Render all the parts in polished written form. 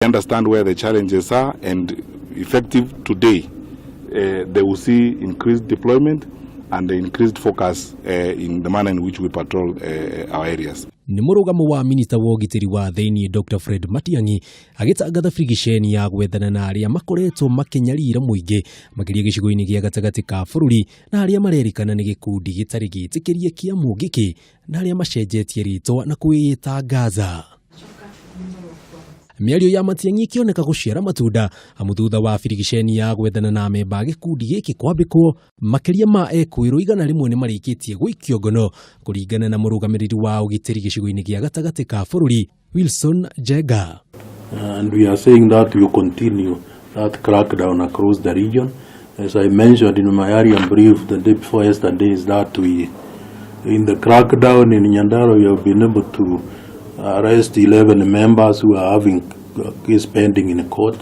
Understand where the challenges are, and effective today, they will see increased deployment and increased focus in the manner in which we patrol our areas. Nĩ mũrũgamo wa minista wa ũgitĩri wa thĩinĩ Dr Fred Matiang'i agĩtangatha birigiceni ya gwethana na arĩa makoretwo makĩnyarira mũingĩ makĩria gĩcigo-inĩ gĩa gatagatĩ ka bũrũri na arĩa marerĩkana nĩ gĩkundi gĩtarĩ gĩtĩkĩrie kĩa Mũngĩkĩ na arĩa macenjetie rĩtwa na kwĩĩta Gaza. Mĩario ya Matiang'i ĩkĩoneka gũciara matunda amu thutha wa birigiceni ya gwethana na amemba a gĩkundi gĩkĩ kwambĩkwo, makĩria ma ekwĩrwo 100 nĩ marĩkĩtie gũikio ngono kũringana na mũrũgamĩrĩri wa ũgitĩri gĩcigo-inĩ gĩa gatagatĩ ka bũrũri Wilson Njenga. And we are saying that we will continue that crackdown across the region. As I mentioned in my area brief the day before yesterday, is that we, in the crackdown in Nyandarua, we have been able to arrest 11 members who are having case pending in court.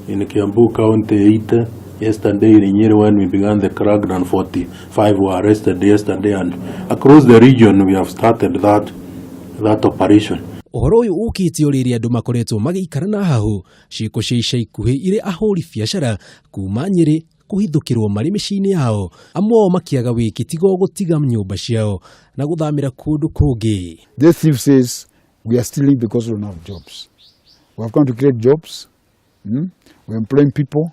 In Kiambu County, 8. Yesterday in Nyeri, when we began the crackdown, 45 were arrested yesterday. And across the region, we have started that operation. Ũhoro ũyũ ũkĩte o rĩrĩa andũ makoretwo magĩikara na hahũ ciĩko cia ica ikuhĩ irĩ ahũri biacara kuma Nyĩrĩ kũhithũkĩrwo marĩ mĩciĩ-inĩ yao, amwe ao makĩaga wĩki tiga o gũtiga nyũmba ciao na gũthamĩra kũndũ kũngĩ. This thief says we are stealing because we don't have jobs. We have come to create jobs. We're employing people,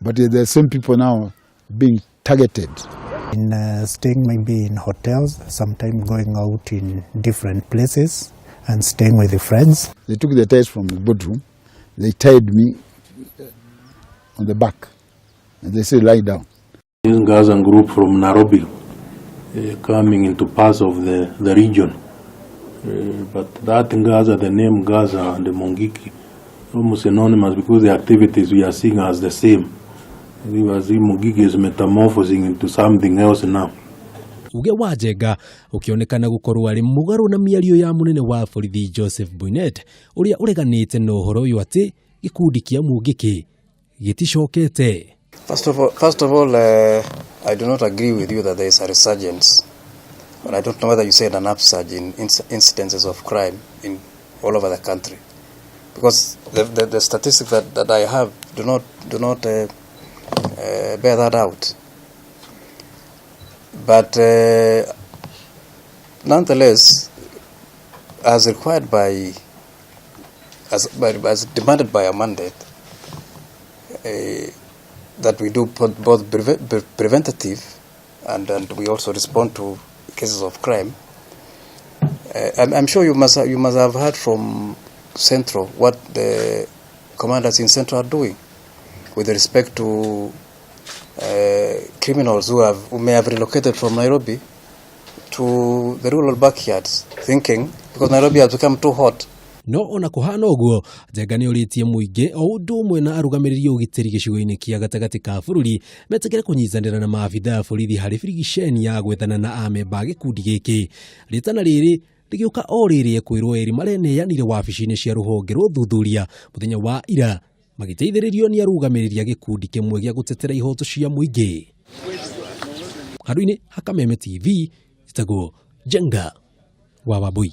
but they're the same people now being targeted. In staying maybe in hotels, sometimes going out in different places and staying with the friends. They took the ties from the boardroom. They tied me on the back, and they said, "Lie down." This Gazan group from Nairobi coming into parts of the region. But that Gaza, the name Gaza and the Mungiki, almost synonymous because the activities we are seeing as the same. We are seeing Mungiki is metamorphosing into something else now. Uge wa Njenga ũkĩonekana gũkorwo arĩ mũgarũ na mĩario ya mũnene wa borithi Joseph Boinnet ũrĩa ũreganĩte na ũhoro ũyũ atĩ gĩkundi kĩa Mũngĩkĩ gĩticokete. First of all, I do not agree with you that there is a resurgence. And I don't know whether you said an upsurge in incidences of crime in all over the country. Because the statistics that I have do not bear that out. But nonetheless, as required by, as, by, as demanded by our mandate, that we do both preventative and we also respond to cases of crime. I'm sure you must have heard from Central what the commanders in Central are doing with respect to criminals who may have relocated from Nairobi to the rural backyards, thinking because Nairobi has become too hot. No ona kũhana ũguo, Njenga nĩ orĩtie mũingĩ o ũndũ ũmwe na arũgamĩrĩri a ũgitĩri gĩcigo-inĩ kĩa gatagatĩ ka bũrũri metĩkĩre kũnyitanĩra na maabitha a borithi harĩ birigiceni ya gwethana na amemba a gĩkundi gĩkĩ. Rĩtana rĩrĩ rĩgĩũka o rĩrĩ ekwĩrwo erĩ mareneanire wabici-inĩ cia rũhonge rwa ũthuthuria mũthenya wa ira magĩteithĩrĩrio nĩ arũgamĩrĩri a gĩkundi kĩmwe gĩa gũtetera ihoto cia mũingĩ. Handũ-inĩ ha Kameme TV, njĩtagwo Njenga wa Wambui.